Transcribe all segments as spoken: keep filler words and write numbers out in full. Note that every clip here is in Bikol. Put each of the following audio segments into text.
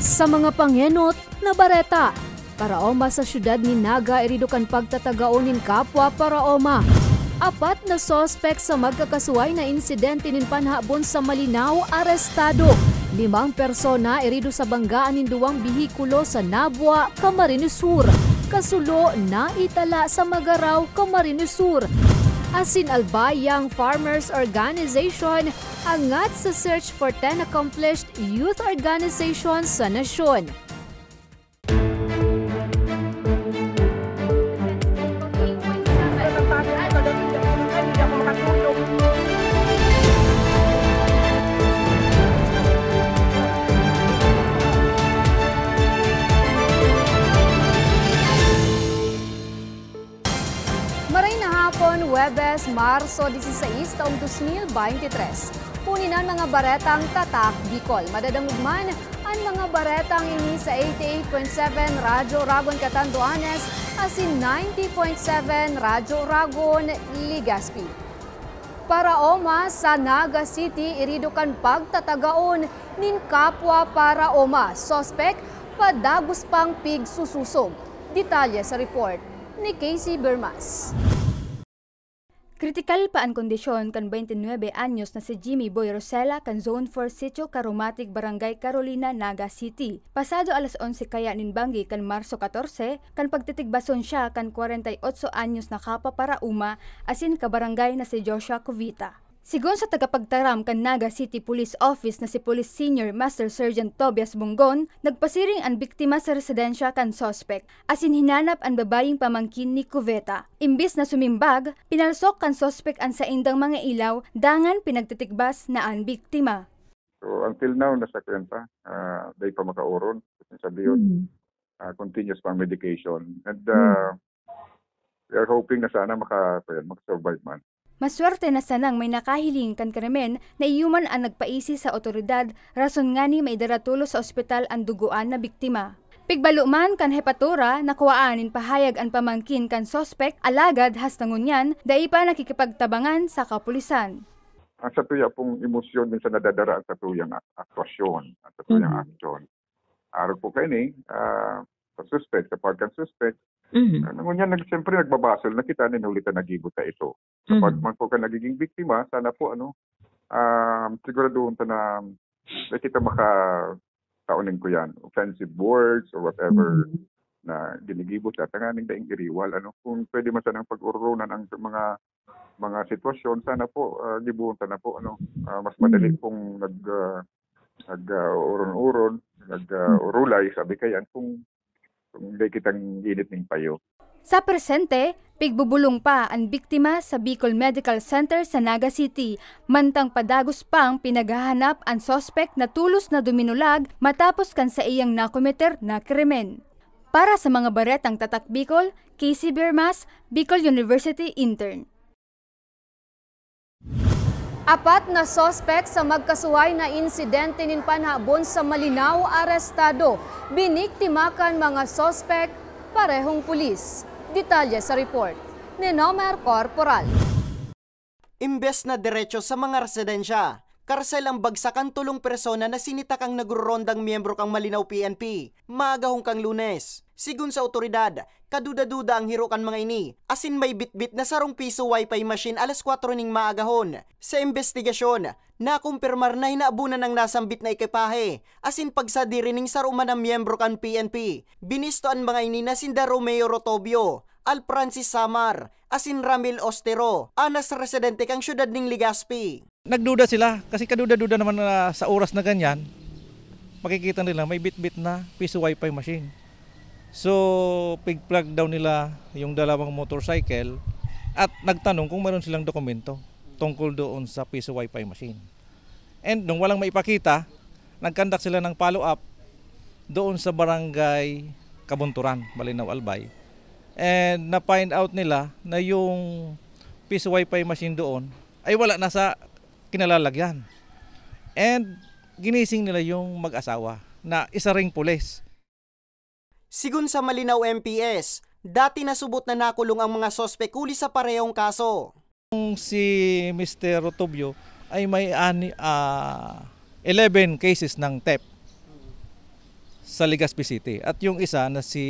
Sa mga pangenot na bareta, paraoma sa siyudad nin Naga irido kan pagtatagaon nin kapwa paraoma. Apat na suspek sa magkakasuhay na insidente nin panhabon sa Malinao arestado. Limang persona irido sa banggaan nin duwang behikulo sa Nabua, Camarines Sur. Kasulo, naitala sa Magarao, Camarines Sur. Asin Albayang Farmers Organization angat sa search for ten accomplished youth organizations sa nasyon. Maray na hapon, Huwebes, Marso dieciséis, taong dos mil beintitres. Puni na an mga baretang Tatak Bicol. Madadangog man an mga baretang ini sa eighty-eight point seven Radyo Oragon, Catanduanes, asin ninety point seven Radyo Oragon, Legazpi. Paraoma sa Naga City irido kan pagtatagaon nin kapwa paraoma. Suspek, padagos pang pigsususog. Detalye sa report ni Casey Bermas. Kritikal pa an kondisyon kan twenty-nine anyos na si Jimmy Boy Rosela kan Zone four Sitio Caromatic, Barangay Carolina, Naga City. Pasado alas onse kaya nin banggi kan Marso katorse, kan pagtitigbason siya kan kwarenta y otso anyos na kapwa paraoma asin kabarangay na si Joshua Covita. Sigon sa tagapagtaram kan Naga City Police Office na si Police Senior Master Sergeant Tobias Bonggon, nagpasiring an biktima sa residensya kan suspek, asin hinanap an babayeng pamangkin ni Coveta. Imbis na sumimbag, pinalsok kan suspek an saindang mga ilaw, dangan pinagtitigbas na an biktima. So, until now, nasa kuwan pa, ah, dai pa makaoron. Sabi yun, Mm. ah, continuous pa ang medication. And, Mm. ah, we are hoping na sana maka-, kuwan, makasurvive man. Maswerte na sanang may nakahiling kan krimen na iyo man an nagpaisi sa awtoridad, rason ngani maidara tolos sa ospital an dugoan na biktima. Pigbalo man kan hepatura, nakuwaan nin pahayag an pamangkin kan suspek, alagad hasta ngunyan, dai pa nakikipagtabangan sa kapulisan. Ang satuya pong emosyon, minsan nadadara ang satuyang ak-, aktwasyon, ang satuyang Mhm. aksyon. Arog po kaini, ah, sa suspect, sa part kan suspect, Mhm. ah, ngunyan, nag-, siyempre, nagbabasol na kita, nin huli ta nagibo ta ito. Sa Mhm. part man po kan nagiging biktima, sana po, ano, ah, siguraduhon ta na, na kita maka-, tao ning kuyan, offensive words or whatever Mhm. na ginigibo ta, tanganing daing iriwal, ano. Kung pwede man sanang pag-ororonan ang mga, mga sitwasyon, sana po, ah, gibohon ta na po, ano. Ah, mas madali Mhm. pong nag, ah, nag, ah, uron-uron, nag, ah, Mhm. urulay, sabi kayan, kung, kung dai kitang init ning payo. Sa presente, pigbubulong pa an biktima sa Bicol Medical Center sa Naga City, mantang padagos pang pinaghahanap an suspek na tolos na duminulag matapos kan saiyang nakometer na krimen. Para sa mga baretang Tatak Bicol, Casey Bermas, Bicol University intern. Apat na suspek sa magkasuhay na insidente nin panhabon sa Malinao arestado. Biniktima kan mga suspek parehong pulis. Detalye sa report ni Nomer Corporal. Imbes na diretso sa mga residensya, karsel ang bagsak kan tolong persona na sinitakang nagrorondang miyembro kan Malinao P N P, maagahon kan Lunes. Sigon sa awtoridad, kaduda-duda ang hiro kan mga ini, asin may bitbit na sarong piso Wi-Fi machine alas kwatro ning maagahon. Sa imbestigasyon, nakumpirmar na hinabunan ang nasambit na ekipahe, asin pagsadiri ning saro man na miyembro kan P N P. Binisto an mga ini na sinda Romeo Rotobio, Al Francis Samar, asin Ramil Ostero, anas residente kan siyudad ning Legazpi. Nagduda sila kasi kaduda-duda naman na sa oras na ganyan, makikita nila may bitbit na piso Wi-Fi machine. So, pig-flag down nila yung dalawang motorcycle at nagtanong kung meron silang dokumento tungkol doon sa piso Wi-Fi machine. And nung walang maipakita, nag-conduct sila ng follow-up doon sa barangay Kabunturan, Malinao, Albay. And na-find out nila na yung piso Wi-Fi machine doon ay wala na sa kinalalagyan. And ginising nila yung mag-asawa na isa ring pulis. Sigon sa Malinao M P S, dati na subot na nakulong ang mga suspek huli sa parehong kaso. Si Mister Rotobio ay may ani-, ah, eleven cases ng theft. sa Legazpi City. At yung isa na si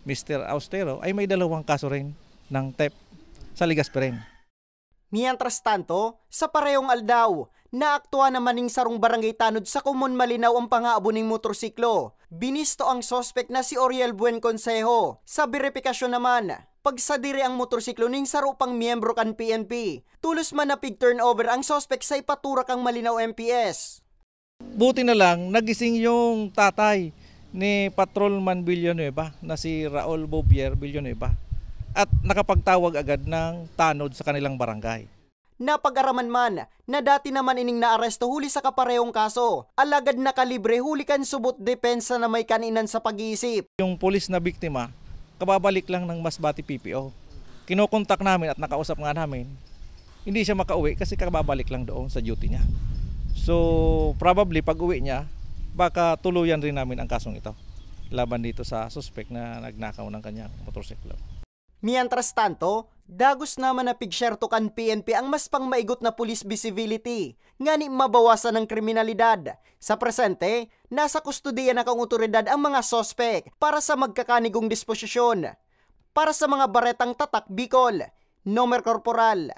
Mister Austero ay may dalawang kaso rin ng theft sa Legazpi rin. Mientras tanto, sa parehong aldaw, naaktuhan naman ning sarong barangay tanod sa Comon Malinao ang panghaabo ning motorsiklo. Binisto ang suspek na si Oriel Buen Consejo. Sa beripikasyon naman, pagsadiri ang motorsiklo ning saro pang miyembro kan P N P. Tolos man na pig-turnover ang suspek sa ipaturak ang Malinao M P S. Buti na lang, nagising yung tatay ni Patrolman Villanueva na si Raul Bouvier Villanueva at nakapagtawag agad ng tanod sa kanilang barangay. Napag-araman man na dati naman ining naaresto huli sa kaparehong kaso, alagad nakalibre huli kan subot depensa na may kaninan sa pag-iisip. Yung pulis na biktima, kababalik lang ng Masbate P P O. Kinokontak namin at nakausap nga namin, hindi siya makauwi kasi kababalik lang doon sa duty niya. So, probably pag-uwi niya, baka tuluyan rin namin ang kasong ito laban dito sa suspek na nagnakaw ng kanyang motorsiklo. Mientras tanto, dagos naman na pigsyerto kan P N P ang mas pang maigot na police visibility, ngani mabawasan ang kriminalidad. Sa presente, nasa kustodiya na kan awtoridad ang mga suspek para sa magkakanigong disposisyon. Para sa mga baretang Tatak Bicol, Nomer Corporal.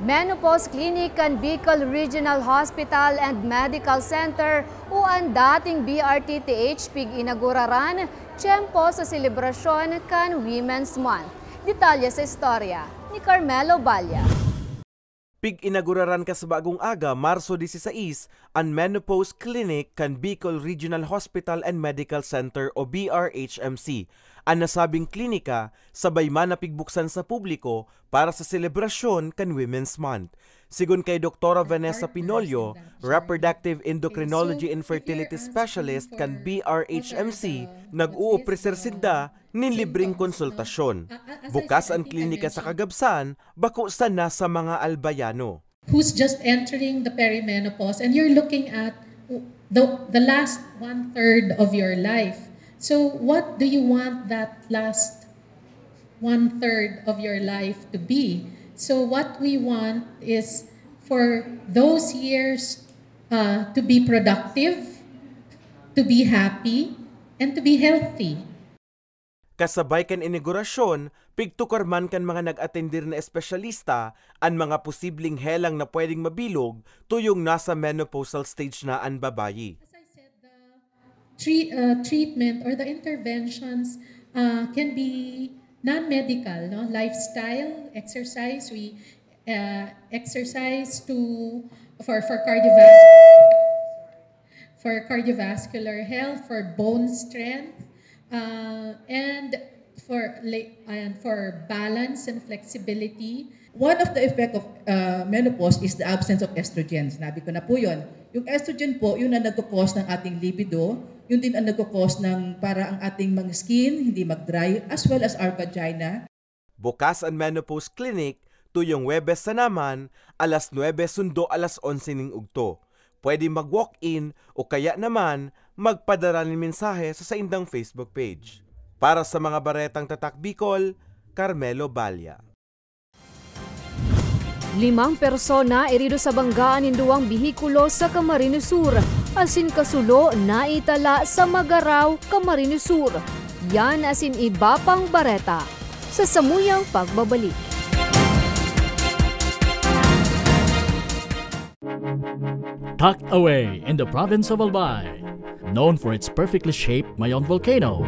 Menopause Clinic kan Bicol Regional Hospital and Medical Center o an dating B R T T H pig-inaguraran tiyempo sa selebrasyon kan Women's Month. Detalye sa istorya ni Carmelo Balla. Pig-inaguraran kas bagong aga, Marso dieciséis, an Menopause Clinic kan Bicol Regional Hospital and Medical Center o B R H M C. An nasabing klinika sabay man na pigbuksan sa publiko para sa selebrasyon kan Women's Month. Sigon kay Doktora Vanessa Pinolio, Reproductive Endocrinology and Fertility Specialist kan B R H M C, nag-uopreser sinda nin libreng konsultasyon. Bukas an klinika sa kagabsan, bako sana sa mga Albayano. Who's just entering the perimenopause, and you're looking at the, the last one-third of your life. So what do you want that last one-third of your life to be? So what we want is for those years, uh, to be productive, to be happy, and to be healthy. Kasabay kan inagurasyon, pigtukar man kan mga nag-atendir na espesyalista an mga posibleng helang na pwedeng mabilog tuyong nasa menopausal stage na an babayi. As I said, the tre-, uh, treatment or the interventions, uh, can be non-medical, no? Lifestyle, exercise, we, uh, exercise to, for, for cardiovascular, for cardiovascular health, for bone strength, uh, and for la-, and for balance and flexibility. One of the effect of, uh, menopause is the absence of estrogen. Sinabi ko na po yun. Yung estrogen po, yun ang nagkakos ng ating libido. Yun din ang nagkakos ng para ang ating mga skin, hindi mag-dry, as well as our vagina. Bukas an Menopause Clinic tuyong Huwebes sa naman, alas nuebe sundo alas onse ning udto. Pwede mag-walk-in o kaya naman magpadara nin mensahe sa saindang Facebook page. Para sa mga baretang Tatak Bicol, Carmelo Balla. Limang persona erido sa banggaan nin duwang behikulo sa Camarines Sur, asin kasulo naitala sa Magarao, Camarines Sur. Yan asin iba pang bareta sa samuyang pagbabalik. Tucked away in the province of Albay, known for its perfectly shaped Mayon volcano,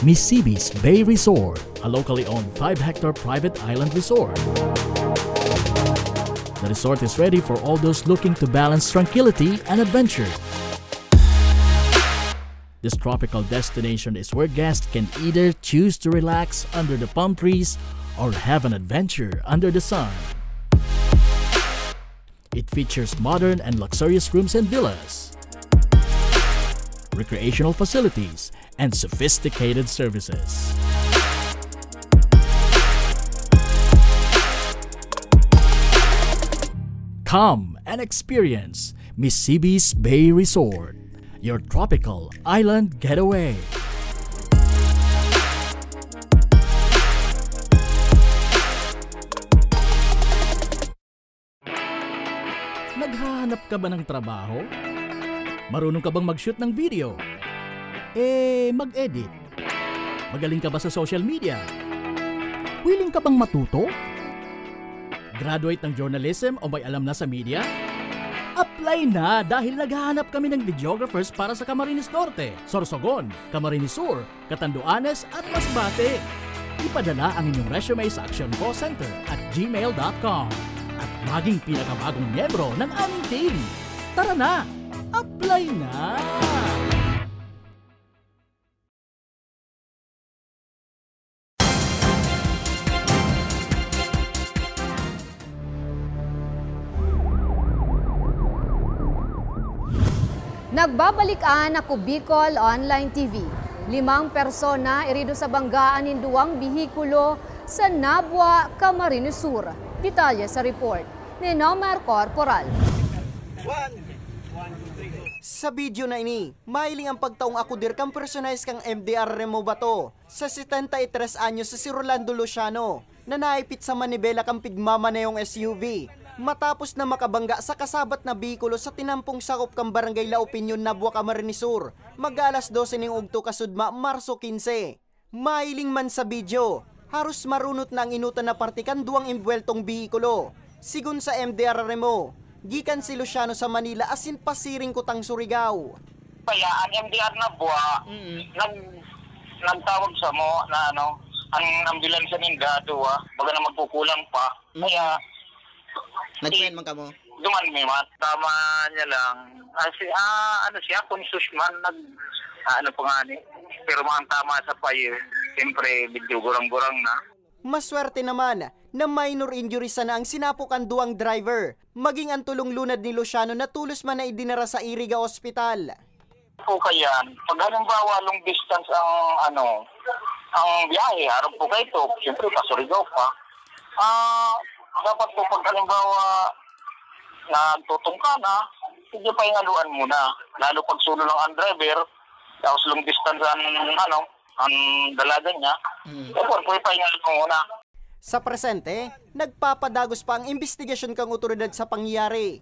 Misibis Bay Resort, a locally owned five-hectare private island resort. The resort is ready for all those looking to balance tranquility and adventure. This tropical destination is where guests can either choose to relax under the palm trees or have an adventure under the sun. It features modern and luxurious rooms and villas, recreational facilities, and sophisticated services. Come and experience Misibis Bay Resort, your tropical island getaway. Hahanap ka ba ng trabaho? Marunong ka bang mag-shoot ng video? Eh, mag-edit? Magaling ka ba sa social media? Willing ka bang matuto? Graduate ng journalism o may alam na sa media? Apply na, dahil naghahanap kami ng videographers para sa Camarines Norte, Sorsogon, Camarines Sur, Catanduanes at Masbate. Ipadala ang inyong resume sa actioncallcenter at gmail dot com at maging pinakabagong miyembro ng aming team. Tara na! Apply na! Nagbabalik an Ako Bicol Online T V. Limang persona herido sa banggaan nin duwang behikulo sa Nabua, Camarines Sur. Detalye sa report ni Nomer Corporal. Sa video na ini, mahiling ang pagtaong akudir kan personahe kan M D R Remo Bato, sa setenta y tres anyos sa si Rolando Luciano, na naipit sa manibela kan pigmamanehong S U V, matapos na makabangga sa kasabat na behikulo sa tinampong sakop kan Barangay La Opinion, Nabua, Camarines Sur, mag-aalas dose ning udto kasudma, Marso kinse. Mahiling man sa video, haros marunot na ang inutan na parte kan duwang embuweltong behikulo. Sigon sa M D R Remo, gikan si Luciano sa Manila asin pasiring kutang Surigao. Kaya ang M D R Nabua, nag, nagtawag samo na ano, ang ambulansya ninda, duwa, baga na magkukulang pa. Kaya, Nag-send man kamo? duman mi man. Tama niya lang. Ah, si, ah, ano siya, conscious man, nag, ah, ano pa nga ni, pero mga tama sa payo, siyempre, medyo gurang-gurang na. Maswerte naman na minor injuries sana ang sinapo kan duwang driver, maging ang tulong lunad ni Luciano na tolos man na idinara sa Iriga Hospital. Po kayan, pag halimbawa long distance ang ano, ang biyahe, harap po kayo to, siyempre pasurigaw pa. Ah, dapat po pag halimbawa nagtutungka na, medyo pahingaluan muna. Lalo pag solo lang ang driver, tapos long distance ang ano, ang dalagan niya, mm. Dapat po ipahingaluan muna. Sa presente, nagpapadagos pa ang imbestigasyon kang otoridad sa pangyayari.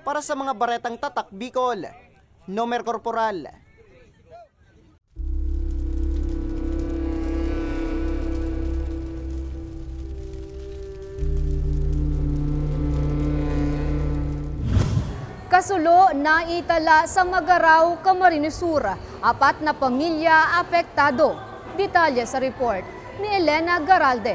Para sa mga baretang tatak Bicol, Nomer Corporal. Kasulo naitala sa Magarao, Camarines Sur. Apat na pamilya apektado. Detalye sa report ni Elena Garalde.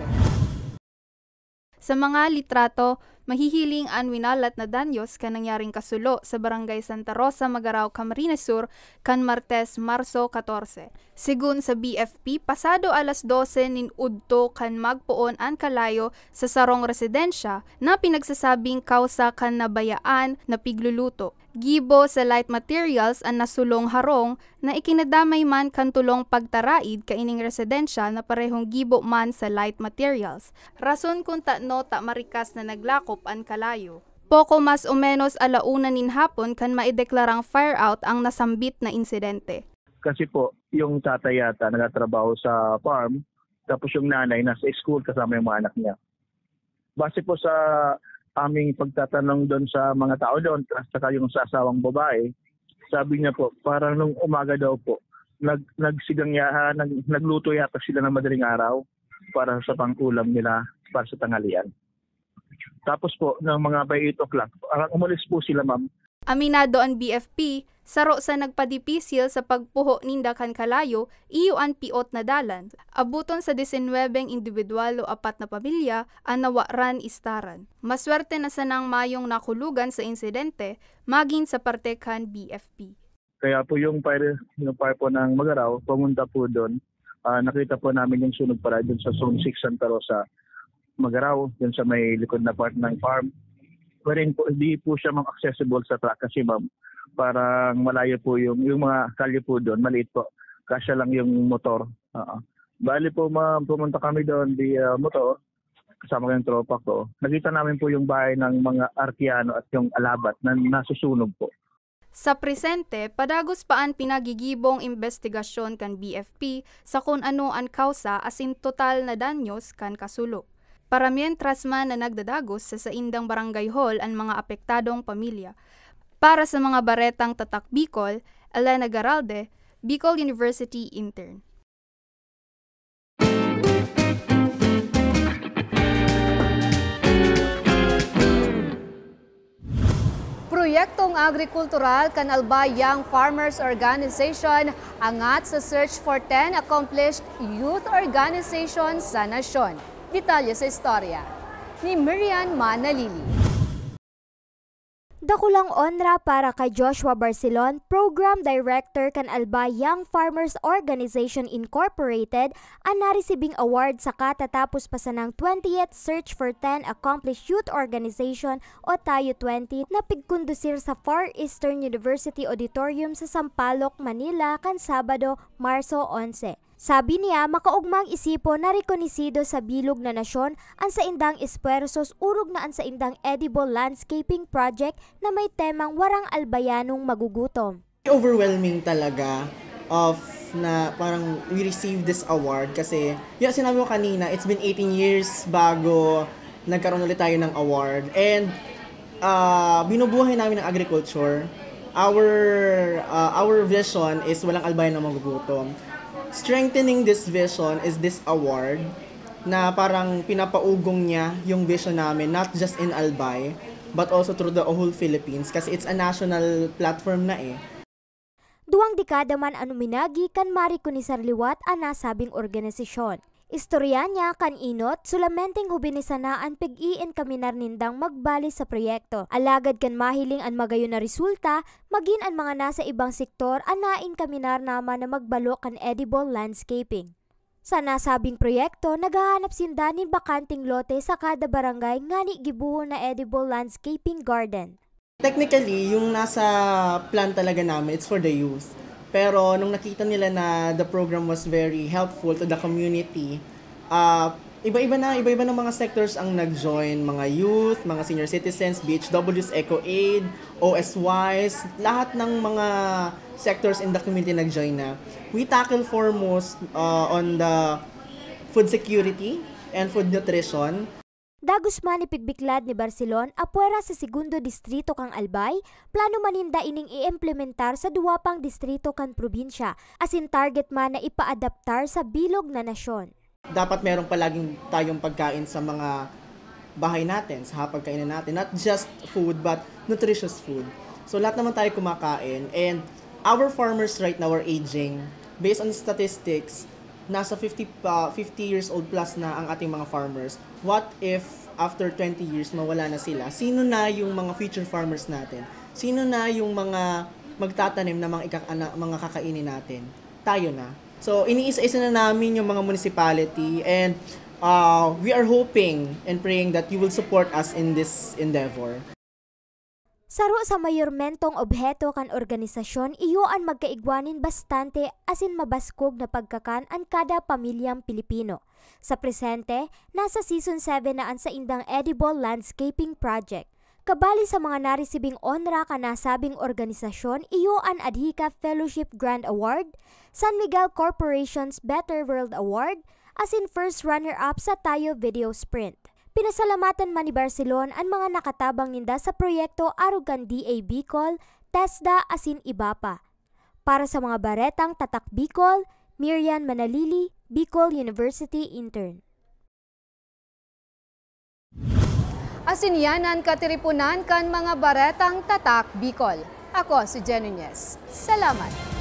Sa mga litrato, mahihiling an winalat na danyos kan nangyaring kasulo sa Barangay Santa Rosa, Magarao, Camarines Sur, kan Martes, Marso katorse. Segun sa B F P, pasado alas dose nin udto kan magpoon an kalayo sa sarong residensya na pinagsasabing kawsa kan nabayaan na pigluluto. Gibo sa light materials an nasulong harong na ikinadamay man kan tulong pagtaraid kaining residensya na parehong gibo man sa light materials, rason kun tano ta marikas na naglakop an kalayo. Poko mas o menos ala una nin hapon kan maideklarang fire out ang nasambit na insidente. Kasi po, yung tatay yata nagtatrabaho sa farm, tapos yung nanay nasa school kasama yung mga anak niya. Base po sa aming pagtatanong doon sa mga tao doon, at saka yung sa asawang babae, sabi niya po, parang nung umaga daw po, nag, nagsigang ya, nag, nagluto yata sila ng madaling araw para sa pang-ulam nila, para sa tanghalian. Tapos po, ng mga by eight o'clock, parang umalis po sila, ma'am. Aminado an B F P, saro sa nagpadipisil sa pagpuho ninda kan kalayo, iyo an piot na dalan. Abuton sa disinwebeng indibidwal o apat na pamilya an nawaran istaran. Maswerte na sanang mayong nakulugan sa insidente, magin sa parte kan B F P. Kaya po yung fire, yung fire po ng Magarao, pumunta po doon. Ah, nakita po namin yung sunog pala doon sa Zone six Santa Rosa, Magarao, doon sa may likod na part ng farm. Wherein po, hindi po siya ma'am accessible sa truck kasi ma'am, parang malayo po yung, yung mga kalye po doon, maliit po. Kasya lang yung motor. Oo. Bali po ma'am, pumunta kami doon via motor, kasama ko yung tropa ko. Nakita namin po yung bahay ng mga Arkiano at yung Alabat na nasusunog po. Sa presente, padagos pa an pinagigibong imbestigasyon kan B F P sa kun ano an kawsa asin total na danyos kan kasulo. Paramientras man na nagdadagos sa saindang barangay hall an mga apektadong pamilya. Para sa mga baretang Tatak Bicol, Elena Garalde, Bicol University intern. Proyektong agrikultural kan Albay Young Farmers Organization angat sa search for ten accomplished youth organization sa nasyon. Detalye sa istorya ni Miriam Manalili. Dakulang onra para kay Joshua Barcelon, Program Director kan Albay Young Farmers Organization Incorporated, an naresibing award sa katatapos pa sanang twentieth Search for ten Accomplished Youth Organization o Tayo twenty na pigkondusir sa Far Eastern University Auditorium sa Sampaloc, Manila, kan Sabado, Marso onse. Sabi niya, makaogmang isipon na rekonisido sa bilog na nasyon an saindang espuwersos orog na an saindang edible landscaping project na may temang Warang Albayanong Magugutom. Overwhelming talaga of na parang we received this award kasi, yung sinabi ko kanina, it's been eighteen years bago nagkaroon ulit tayo ng award. And ah, binubuhay namin ang agriculture. Our, ah, our vision is walang Albay na magugutom. Strengthening this vision is this award na parang pinapaugong niya yung vision namin, not just in Albay, but also through the whole Philippines kasi it's a national platform na eh. Duwang dekada man an uminagi kan marikonisar liwat an nasabing organisasyon. Istorya niya kan enot, solamenteng hobines sana an pig-iinkaminar nindang magbali sa proyekto. Alagad kan mahiling an magayon na resulta, magin an mga nasa ibang sektor an nainkaminar naman na magbalo kan edible landscaping. Sa nasabing proyekto, naghahanap sinda nin bakanteng lote sa kada barangay ngani gibohon na edible landscaping garden. Technically, yung nasa plan talaga namin, it's for the youth. Pero nung nakita nila na the program was very helpful to the community, ah, iba-iba na, iba-iba ng mga sectors ang nag-join, mga youth, mga senior citizens, B H Ws, Eco Aid, O S Ys, lahat ng mga sectors in the community nag-join na. We tackle foremost uh, on the food security and food nutrition. Dagos man ipigbiklad ni Barcelon apwera sa segundo distrito kan Albay, plano man ninda ining i-implementar sa duwa pang distrito kan probinsya, asin target man na ipaadaptar sa bilog na nasyon. Dapat meron palaging tayong pagkain sa mga bahay natin, sa hapagkainan natin. Not just food, but nutritious food. So lahat naman tayo kumakain. And our farmers right now are aging. Based on statistics, nasa fifty, uh, fifty years old plus na ang ating mga farmers. What if after twenty years mawala na sila? Sino na yung mga future farmers natin? Sino na yung mga magtatanim na mga, ikakana, mga kakainin natin? Tayo na. So iniisa-isa na namin yung mga municipality and uh, we are hoping and praying that you will support us in this endeavor. Saro sa mayormentong obheto kan organisasyon iyo an magkaigwa nin bastante asin mabaskog na pagkakan an kada pamilyang Pilipino. Sa presente, nasa season seven na an saindang edible landscaping project. Kabali sa mga naresibing onra kan nasabing organisasyon iyo an Adhika Fellowship Grand Award, San Miguel Corporation's Better World Award, asin first runner-up sa Tayo Video Sprint. Pinasalamatan man ni Barcelon an mga nakatabang ninda sa proyekto arog kan D A Bicol, TESDA asin iba pa. Para sa mga baretang Tatak Bicol, Miriam Manalili, Bicol University intern. Asin yan an katiriponan kan mga baretang Tatak Bicol. Ako si Jen Nunez. Salamat!